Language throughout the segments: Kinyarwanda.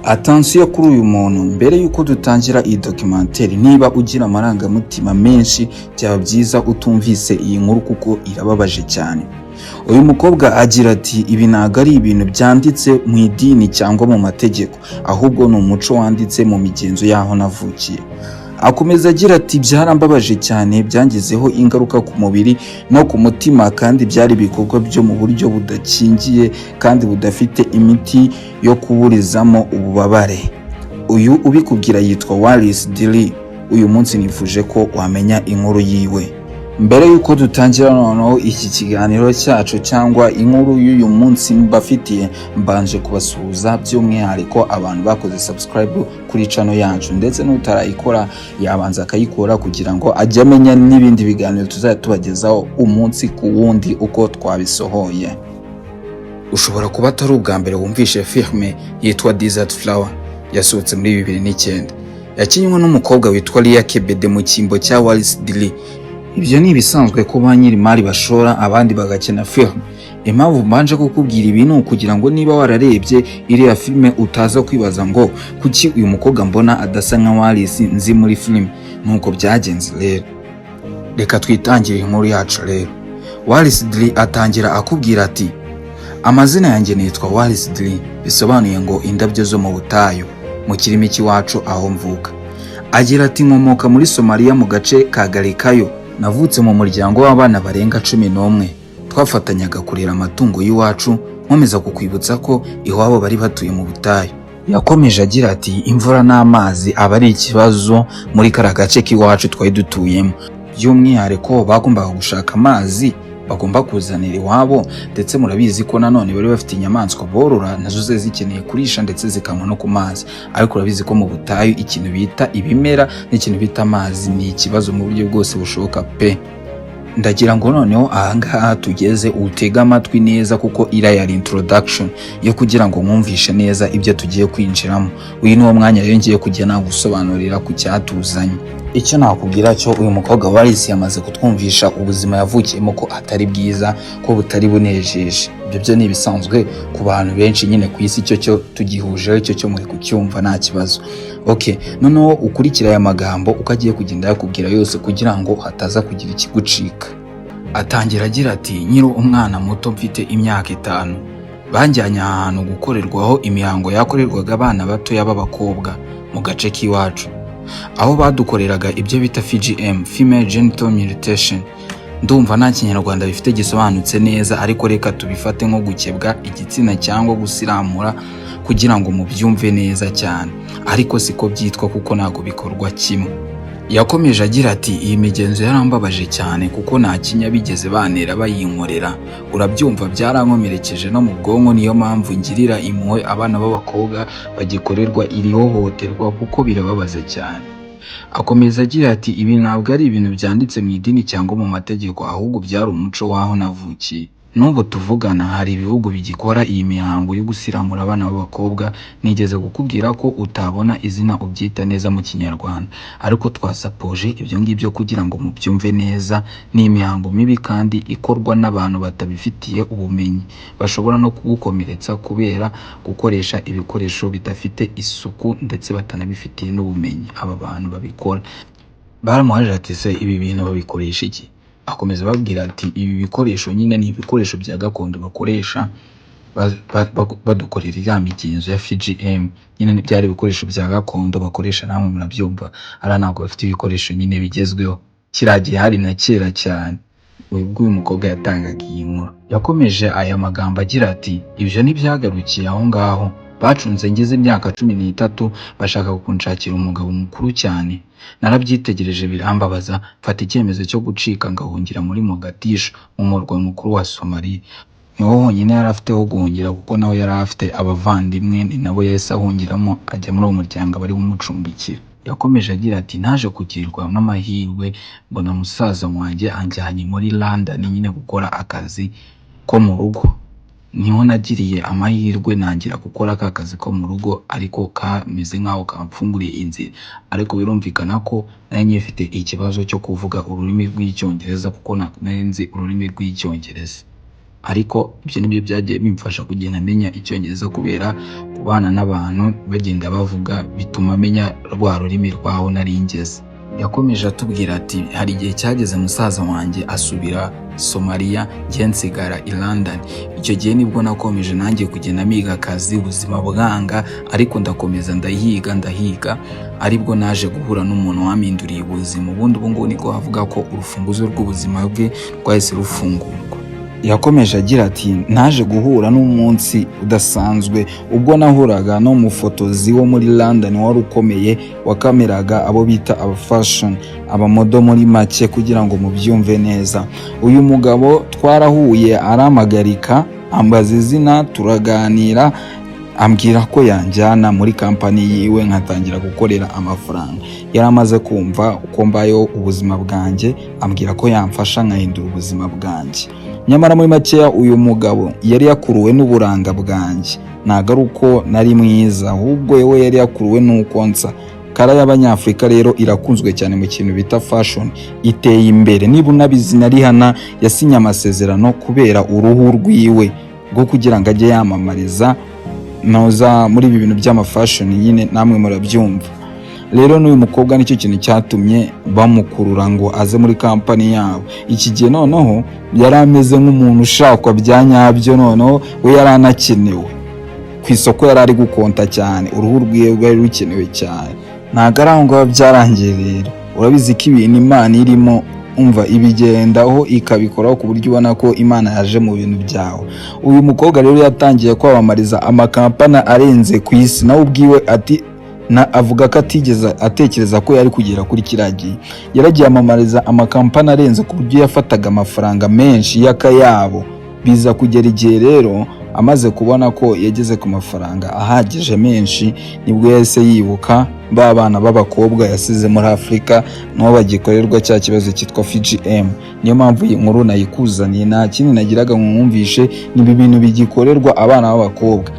Attention kuri uyu muntu! Mbere y'uko dutangira iyi documentaire, niba ugira amarangamutima menshi, byaba byiza utumvise iyi nkuru kuko irababaje cyane. Uyu mukobwa agira ati: "Ibi ntabwo ari ibintu byanditse mu idini cyangwa mu mategeko, ahubwo ni umuco wanditse mu migenzo y'aho navukiye." Akomeza agira ati: "Byarambabaje cyane, byangizeho ingaruka ku mubiri no ku mutima, kandi byari ibikorwa byo mu buryo budakingiye kandi budafite imiti yo kuburizamo ububabare." Uyu ubikubwira yitwa Waris Dirie. Uyu munsi nifuje ko wamenya inkuru yiwe. Mbere y'uko dutangira noneho iki kiganiro cyacu cyangwa inkuru y'uyu munsi mbafitiye, mbanje kubasuhuza, by'umwihariko abantu bakoze subscribe kuri channel yacu, ndetse n'utarayikora yabanza akayikora kugira ngo ajye amenya n'ibindi biganiro tuzajya tubagezaho umunsi ku wundi uko twabisohoye. Ushobora kuba atari ubwa mbere wumvishe filime yitwa Desert Flower yasohotse muri 2009, yakinnywe n'umukobwa witwa Liya Kebede mu cyimbo cya Waris Dirie. Ibyo ni ibisanzwe ko ba nyir'imari bashora abandi bagakina filime. Impamvu mbanje kukubwira ibi ni ukugira ngo niba wararebye iriya filime utaza kwibaza ngo kuki uyu mukobwa mbona adasa nka Waris nzi muri filime. Nuko byagenze rero, reka twitangire inkuru yacu. Rero Waris Dirie atangira akubwira ati: "Amazina yanjye nitwa Waris Dirie, bisobanuye ngo indabyo zo mu butayu mu kirimi cy'iwacu aho mvuka." Agira ati: "Nkomoka muri Somaliya mu gace ka Galkayo. Navutse mu muryango w'abana barenga 11. Twafatanyaga kurera amatungo y'iwacu." Nkomeza kukwibutsa ko iwabo bari batuye mu butayu. Yakomeje agira ati: "Imvura n'amazi aba ari ikibazo muri kariya gace k'iwacu twari dutuyemo. By'umwihariko bagombaga gushaka amazi bagomba kuzanira iwabo, ndetse murabizi ko nanone bari bafite inyamaswa borora, nazo zari zikeneye kurisha ndetse zikanywa no ku mazi. Ariko urabizi ko mu butayu ikintu bita ibimera n'ikintu bita amazi ni ikibazo mu buryo bwose bushoboka pe." Ndagira ngo noneho ahangaha tugeze utege amatwi neza, kuko iriya yari introduction yo kugira ngo mwumvishe neza ibyo tugiye kwinjiramo. Uyu ni wo mwanya rero ngiye kujya nagusobanurira ku cyatuzanye. Icyo nakubwira cyo, uyu mukobwa Waris yamaze kutwumvisha ubuzima yavukiyemo ko atari bwiza, ko butari bunejeje. Ibyo byo ni ibisanzwe ku bantu benshi nyine ku isi, icyo cyo tugihujeho, icyo cyo muri kucyumva nta kibazo. Okay, noneho ukurikira aya magambo uko agiye kugenda yakubwira yose kugira ngo hataza kugira ikigucika. Atangira agira ati: "Nkiri umwana muto, mfite imyaka 5, banjyanye ahantu gukorerwaho imihango yakorerwaga abana batoya b'abakobwa mu gace k'iwacu, aho badukoreraga ibyo bita FGM, female genital mutilation. Ndumva nta Kinyarwanda bifite gisobanutse neza, ariko reka tubifate nko gukebwa igitsina cyangwa gusiramura kugira ngo mubyumve neza cyane, ariko siko byitwa kuko ntabwo bikorwa kimwe." Yakomeje agira ati: "Iyi migenzo yarambabaje cyane kuko nta kinya bigeze bantera bayinkorera. Urabyumva, byarankomerekeje no mu bwonko. Niyo mpamvu ngirira impuhwe abana b'abakobwa bagikorerwa iri hohoterwa kuko birababaza cyane." Akomeza agira ati: "Ibi ntabwo ari ibintu byanditse mu idini cyangwa mu mategeko, ahubwo byari umuco w'aho navukiye. N'ubu tuvugana hari ibihugu bigikora iyi mihango yo gusiramura abana b'abakobwa. Nigeze kukubwira ko utabona izina ubyita neza mu Kinyarwanda, ariko twasapoje ibyo ngibyo kugira ngo mubyumve neza. Ni imihango mibi kandi ikorwa n'abantu batabifitiye ubumenyi, bashobora no kugukomeretsa kubera gukoresha ibikoresho bidafite isuku ndetse batanabifitiye n'ubumenyi aba bantu babikora." Baramuhaje ati: "Se ibi bintu babikoresha iki?" Akomeza ababwira ati: "Ibi bikoresho nyine ni ibikoresho bya gakondo bakoresha badukorera iriya migenzo ya FGM. Nyine byari ibikoresho bya gakondo bakoresha, namwe murabyumva, hariya ntabwo bafite ibikoresho nyine bigezweho. Kiriya gihe hari na kera cyane ubwo uyu mukobwa yatangaga iyi nkuru." Yakomeje aya magambo agira ati: "Ibyo ntibyagarukiye aho ngaho. Bacunze ngeze imyaka 13 bashaka kunshakira umugabo mukuru cyane. Narabyitegereje birambabaza, mfata icyemezo cyo gucika ngahungira muri Mogadishu, mu murwa mukuru wa Somalia." Niho honyine yari afite ho guhungira, kuko nawe yari afite abavandimwe, ni nabo yahise ahungiramo, ajya muri uwo muryango bari umucumbikira. Yakomeje agira ati: "Naje kugirirwa n'amahirwe mbona musaza wanjye anjyanye muri London nyine gukora akazi ko mu rugo. Niho nagiriye amahirwe ntangira gukora ka kazi ko mu rugo, ariko kameze nk'aho kamfunguriye inzira. Ariko birumvikana ko nari nkifite ikibazo cyo kuvuga ururimi rw'Icyongereza, kuko ntabwo nari nzi ururimi rw'Icyongereza." Ariko ibyo nibyo byagiye bimfasha kugenda menya Icyongereza, kubera kubana n'abantu bagenda bavuga bituma menya rwa rurimi rwaho nari ngeze. Yakomeje atubwira ati: "Hari igihe cyageze musaza wanjye asubira Somaliya, njye nsigara i London. Icyo gihe nibwo nakomeje nanjye kugenda miga akazi, ubuzima bwanga, ariko ndakomeza ndahiga, ndahiga, aribwo naje guhura n'umuntu wampinduriye ubuzima." Ubundi ubu ngubu niko avuga ko urufunguzo rw'ubuzima bwe rwahise rufungurwa. Yakomeje agira ati: "Naje guhura n'umunsi udasanzwe ubwo nahuraga n'umufotozi wo muri London wari ukomeye, wakameraga abo bita aba fashion, aba model muri make, kugira ngo mubyumve neza. Uyu mugabo twarahuye, arampagarika, ambaza izina, turaganira, ambwira ko yanjyana muri kampani yiwe nkatangira gukorera amafaranga. Yari amaze kumva uko mbayeho ubuzima bwanjye, ambwira ko yamfasha nkahindura ubuzima bwanjye." Nyamara muri makeya, uyu mugabo yari yakuruwe n'uburanga bwanjye. Ntabwo ari uko nari mwiza, ahubwo we yari yakuruwe n'uko nsa. Color y'Abanyafurika rero irakunzwe cyane mu kintu bita fashion, iteye imbere. Niba unabizi, na Rihanna yasinye amasezerano kubera uruhu rwiwe rwo kugira ngo ajye yamamariza noza muri ibi bintu by'ama fashion nyine, namwe murabyumva. Rero n'uyu mukobwa nicyo kintu cyatumye bamukurura ngo aze muri kampani yabo. Iki gihe noneho yari ameze nk'umuntu ushakwa bya nyabyo, noneho we yari anakenewe ku isoko, yari ari gukonta cyane, uruhu rwiwe rwari rukenewe cyane. Ntabwo ari aho ngaho byarangiye rero. Urabizi ko ibintu Imana irimo, umva, ibigendaho ikabikoraho ku buryo ubona ko Imana yaje mu bintu byawe. Uyu mukobwa rero yatangiye kwamamariza amakampani arenze ku isi. Nawe ubwiwe ati na avuga ko atigeze atekereza ko yari kugera kuri kiriya gihe. Yaragiye amamariza amakampani arenze ku buryo yafataga amafaranga menshi y'akayabo. Biza kugera igihe rero, amaze kubona ko yageze ku mafaranga ahagije menshi, nibwo yahise yibuka ba bana b'abakobwa yasize muri Afurika, nabo bagikorerwa cya kibazo cyitwa FGM. Niyo mpamvu iyi nkuru nayikuzaniye, nta kindi nagiraga ngo mwumvishe, ni ibi bintu bigikorerwa abana b'abakobwa.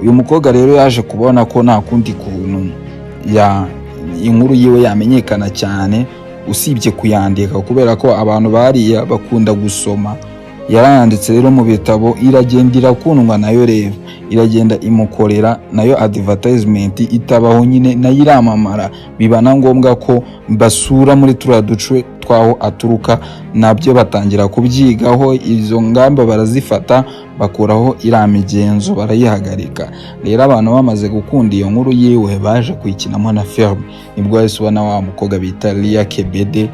Uyu mukobwa rero yaje kubona ko nta kundi kuntu ya inkuru yiwe yamenyekana cyane usibye kuyandika, kubera ko abantu bariya bakunda gusoma. Yarayanditse rero mu bitabo, iragenda irakundwa nayo. Rero iragenda imukorera nayo advertisement itabaho nyine, nayo iramamara. Biba na ngombwa ko basura muri turiya duce twaho aturuka, nabyo batangira kubyigaho, izo ngamba barazifata, bakuraho iriya migenzo, barayihagarika. Rero abantu bamaze gukunda iyo nkuru yiwe, baje kuyikinamo na filime. Nibwo wahise ubona wa mukobwa bita Liya Kebede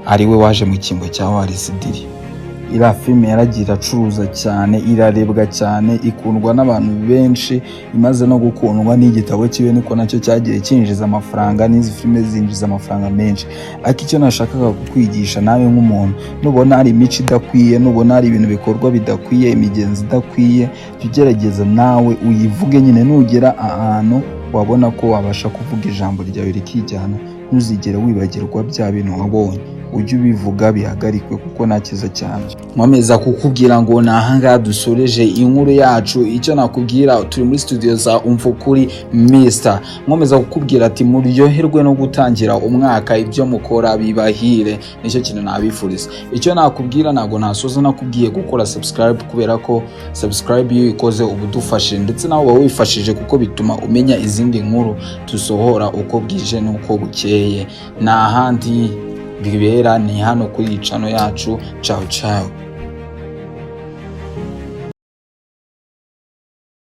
ariwe waje mu cyimbo cya Waris Dirie. Iriya filime yaragiye iracuruza cyane, irarebwa cyane, ikundwa n'abantu benshi. Imaze no gukundwa, n'igitabo kiwe niko nacyo cyagiye cyinjiza amafaranga, n'izi filime zinjiza amafaranga menshi. Ariko icyo nashakaga kukwigisha nawe nk'umuntu, nubona hari imico idakwiye, nubona hari ibintu bikorwa bidakwiye, imigenzo idakwiye, jya ugerageza nawe uyivuge nyine. Nugera ahantu wabona ko wabasha kuvuga ijambo ryawe rikijyana, ntuzigere wibagirwa bya bintu wabonye, ujye ubivuga bihagarikwe, kuko nta cyiza cyabyo. Nkomeza kukubwira ngo ni ahangaha dusoreje inkuru yacu. Icyo nakubwira, turi muri studio za Umvukuri Mister. Nkomeza kukubwira ati muryoherwe no gutangira umwaka, ibyo mukora bibahire, nicyo kintu nabifuriza. Icyo nakubwira, ntabwo nasoza nakubwiye gukora subscribe, kubera ko subscribe iyo uyikoze uba udufashije, ndetse nawe uba wifashije, kuko bituma umenya izindi nkuru dusohora uko bwije n'uko bukeye. Nta handi bibera, ni hano kuri iyi channel yacu. Ciao ciao.